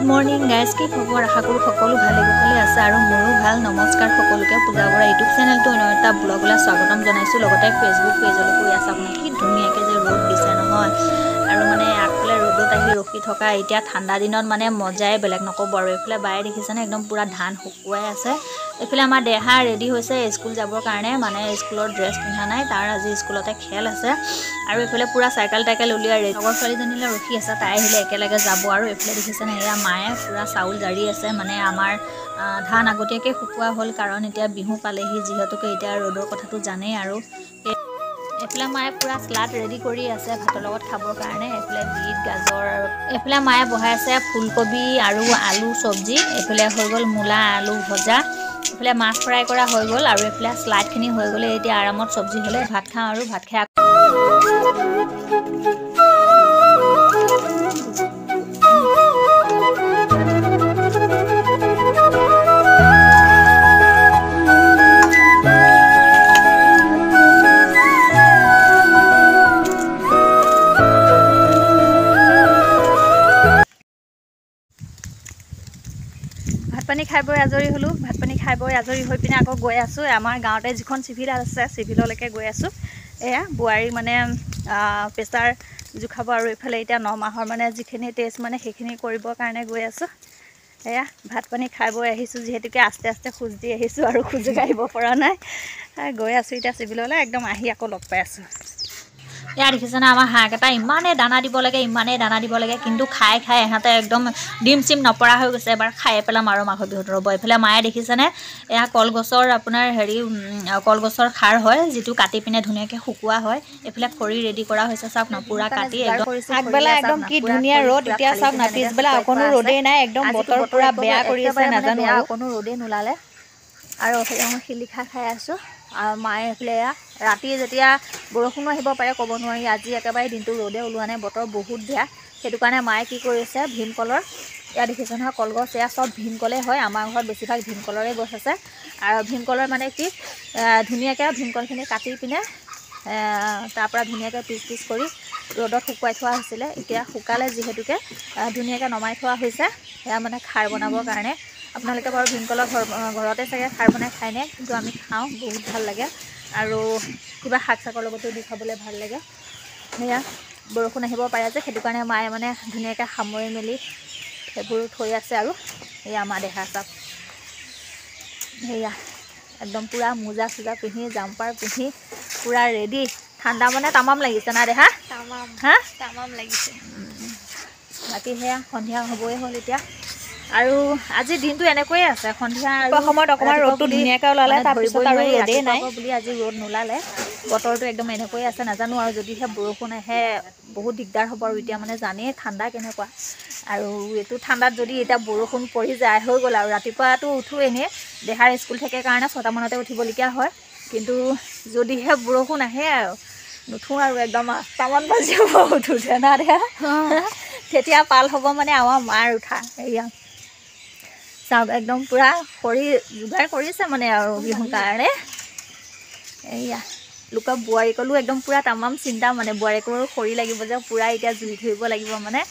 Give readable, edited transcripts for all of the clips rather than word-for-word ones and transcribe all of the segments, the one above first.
Morning guys, কি খবৰ? আশা কৰোঁ সকলো ভালে কুশলে আছে আৰু মোৰো ভাল। নমস্কাৰ সকলোকে, পূজা বৰা ইউটিউব চেনেলটো অন্য এটা ব্লগলৈ স্বাগতম জনাইছোঁ। লগতে ফেচবুক পেজলৈকো আছে। আপোনাৰ কি ধুনীয়াকৈ যে ৰ'দ দিছে নহয়, আৰু মানে আগফালে ৰ'দত আহি ৰখি থকা এতিয়া ঠাণ্ডা দিনত মানে মজাই বেলেগ, নক'ব আৰু। এইফালে বায়ে দেখিছেনে একদম পূৰা ধান শুকুৱাই আছে। এইফালে আমাৰ দেহা ৰেডি হৈছে স্কুল যাবৰ কাৰণে, মানে স্কুলৰ ড্ৰেছ পিন্ধা নাই, তাৰ আজি স্কুলতে খেল আছে। আৰু এইফালে পূৰা চাইকেল টাইকেল উলিয়াই লগৰ ছোৱালীজনীলৈ ৰখি আছে, তাই আহিলে একেলগে যাব। আৰু এইফালে দেখিছেনে এয়া মায়ে পূৰা চাউল জাৰি আছে। মানে আমাৰ ধান আগতীয়াকৈ শুকোৱা হ'ল, কাৰণ এতিয়া বিহু পালেহি যিহেতুকে এতিয়া ৰ'দৰ কথাটো জানেই। আৰু এইফালে মায়ে পূৰা চালাড ৰেডি কৰি আছে ভাতৰ লগত খাবৰ কাৰণে। এইফালে বিট, গাজৰ, আৰু এইফালে মায়ে বহাই আছে ফুলকবি আৰু আলু চব্জি। এইফালে হৈ গ'ল মূলা আলু ভজা, এইফালে মাছ ফ্ৰাই কৰা হৈ গ'ল, আৰু এইফালে চালাডখিনি হৈ গ'লে এতিয়া আৰামত চব্জি হ'লে ভাত খাওঁ। আৰু ভাত খাই ভাত পানী খাই বৈ আজৰি হ'লোঁ। ভাত পানী খাই বৈ আজৰি হৈ পিনে আকৌ গৈ আছোঁ আমাৰ গাঁৱতে যিখন চিভিল আছে, চিভিললৈকে গৈ আছোঁ। এয়া বোৱাৰী মানে প্ৰেছাৰ জোখাব, আৰু এইফালে এতিয়া 9 মাহৰ মানে যিখিনি টেষ্ট মানে সেইখিনি কৰিবৰ কাৰণে গৈ আছোঁ। এয়া ভাত পানী খাই বৈ আহিছোঁ, যিহেতুকে আস্তে আস্তে খোজ দি আহিছোঁ আৰু খোজো কাঢ়িব পৰা নাই। গৈ আছোঁ এতিয়া চিভিললৈ, একদম আহি আকৌ লগ পাই আছোঁ। এয়া দেখিছেনে আমাৰ হাঁহকেইটা ইমানেই দানা দিব লাগে, ইমানেই দানা দিব লাগে, কিন্তু খাই খাই ইহঁতে একদম ডিম চিম নপৰা হৈ গৈছে। এবাৰ খায়ে পেলাম আৰু মাঘৰ বিহুত ৰ'ব। এইফালে মায়ে দেখিছেনে এয়া কলগছৰ আপোনাৰ হেৰি, কলগছৰ খাৰ হয়, যিটো কাটি পিনে ধুনীয়াকৈ শুকোৱা হয়। এইফালে খৰি ৰেডি কৰা হৈছে, চাওক না পূৰা কাটি একদম। আগবেলা একদম কি ধুনীয়া ৰ'দ, এতিয়া চাওক না পিছবেলা অকণো ৰ'দেই নাই, একদম বতৰ পূৰা বেয়া কৰি আছে, নাজানো আৰু অকণো ৰ'দেই নোলালে। আৰু এইফালে মই শিলিখা খাই আছোঁ। আৰু মায়ে এইফালে এয়া ৰাতি যেতিয়া বৰষুণো আহিব পাৰে ক'ব নোৱাৰি, আজি একেবাৰে দিনটো ৰ'দে ওলোৱা নাই, বতৰ বহুত বেয়া। সেইটো কাৰণে মায়ে কি কৰিছে, ভীমকলৰ এয়া দেখিছে নহয় কলগছ, এয়া চব ভীমকলেই হয়। আমাৰ ঘৰত বেছিভাগ ভীমকলৰে গছ আছে। আৰু ভীমকলৰ মানে কি ধুনীয়াকৈ ভীমকলখিনি কাটি পিনে তাৰপৰা ধুনীয়াকৈ পিচ পিচ কৰি ৰ'দত শুকুৱাই থোৱা হৈছিলে। এতিয়া শুকালে যিহেতুকে ধুনীয়াকৈ নমাই থোৱা হৈছে, সেয়া মানে খাৰ বনাবৰ কাৰণে। আপোনালোকে বাৰু ভীমকলৰ ঘৰতে চাগে খাৰ বনাই খায়নে? কিন্তু আমি খাওঁ, বহুত ভাল লাগে। আৰু কিবা শাক চাকৰ লগতো দি খাবলৈ ভাল লাগে। সেয়া বৰষুণ আহিব পাৰে যে, সেইটো কাৰণে মায়ে মানে ধুনীয়াকৈ সামৰি মেলি সেইবোৰ থৈ আছে। আৰু এয়া আমাৰ দেহা চাপ, সেয়া একদম পূৰা মোজা চোজা পিন্ধি জাম্পাৰ পিন্ধি পূৰা ৰেডি। ঠাণ্ডা মানে তামাম লাগিছে না দেহা? হা, তামাম লাগিছে। বাকী সেয়া সন্ধিয়া হ'বই হ'ল এতিয়া। আৰু আজি দিনটো এনেকৈয়ে আছে, সন্ধিয়া সময়ত অকণমান ৰ'দটো ধুনীয়াকৈ ওলালে, তাৰপিছত আৰু ৰ'দেই নাই বুলি আজি ৰ'দ নোলালে, বতৰটো একদম এনেকৈয়ে আছে। নাজানো আৰু যদিহে বৰষুণ আহে বহুত দিগদাৰ হ'ব। আৰু এতিয়া মানে জানেই ঠাণ্ডা কেনেকুৱা, আৰু এইটো ঠাণ্ডাত যদি এতিয়া বৰষুণ পৰি যায় হৈ গ'ল আৰু। ৰাতিপুৱাটো উঠোঁ এনেই, দেহাৰ স্কুল থাকে কাৰণে 6টামানতে উঠিবলগীয়া হয়, কিন্তু যদিহে বৰষুণ আহে আৰু নুঠোঁ আৰু, একদম 8টামান বাজিব উঠোঁতে না দেহা, তেতিয়া পাল হ'ব মানে আমাৰ মাৰ উঠা। এয়া চাওক একদম পূৰা খৰি যোগাৰ কৰিছে মানে আৰু বিহুৰ কাৰণে। এয়া লোকৰ বোৱাৰীকলো একদম পূৰা তামাম চিন্তা, মানে বোৱাৰীকৰো খৰি লাগিব যে পূৰা এতিয়া জুই ধৰিব লাগিব মানে।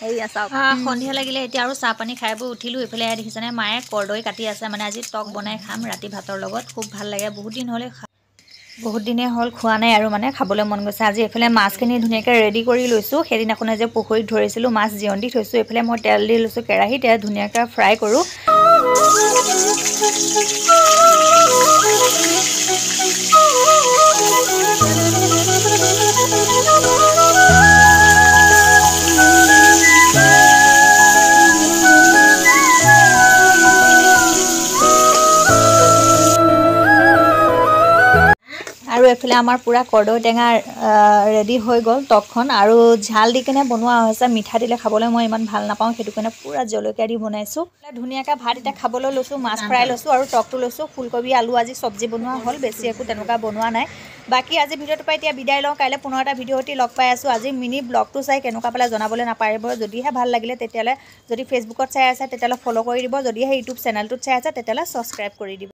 এয়া চাওক সন্ধিয়া লাগিলে এতিয়া আৰু চাহ পানী খাই বৈ উঠিলোঁ। এইফালে দেখিছেনে মায়ে কৰ্দৈ কাটি আছে, মানে আজি টক বনাই খাম ৰাতি ভাতৰ লগত, খুব ভাল লাগে। বহুত দিন হ'লে বহুত দিনেই হ'ল খোৱা নাই আৰু মানে খাবলৈ মন গৈছে। আজি এইফালে মাছখিনি ধুনীয়াকৈ ৰেডি কৰি লৈছোঁ। সেইদিনাখনে যে পুখুৰীত ধৰিছিলোঁ মাছ জিৰণ দি থৈছোঁ। এইফালে মই তেল দি লৈছোঁ কেৰাহীত, ধুনীয়াকৈ ফ্ৰাই কৰোঁ। আৰু এইফালে আমাৰ পূৰা কৰ্দৈ টেঙা ৰেডি হৈ গ'ল টকখন। আৰু ঝাল দি কেনে বনোৱা হৈছে, মিঠা দিলে খাবলৈ মই ইমান ভাল নাপাওঁ, সেইটো কাৰণে পূৰা জলকীয়া দি বনাইছোঁ। ধুনীয়াকৈ ভাত এতিয়া খাবলৈ লৈছোঁ, মাছ ফ্ৰাই লৈছোঁ আৰু টকটো লৈছোঁ। ফুলকবি আলু আজি চব্জি বনোৱা হ'ল, বেছি একো তেনেকুৱা বনোৱা নাই। বাকী আজি ভিডিঅ'টোৰ পৰা এতিয়া বিদায় লওঁ, কাইলৈ পুনৰ এটা ভিডিঅ' সৈতে লগ পাই আছোঁ। আজি মিনি ব্লগটো চাই কেনেকুৱা পালে জনাবলৈ নাপাৰিব। যদিহে ভাল লাগিলে তেতিয়াহ'লে যদি ফেচবুকত চাই আছে তেতিয়াহ'লে ফ'ল' কৰি দিব, যদিহে ইউটিউব চেনেলটোত চাই আছে তেতিয়াহ'লে ছাবস্ক্ৰাইব কৰি দিব।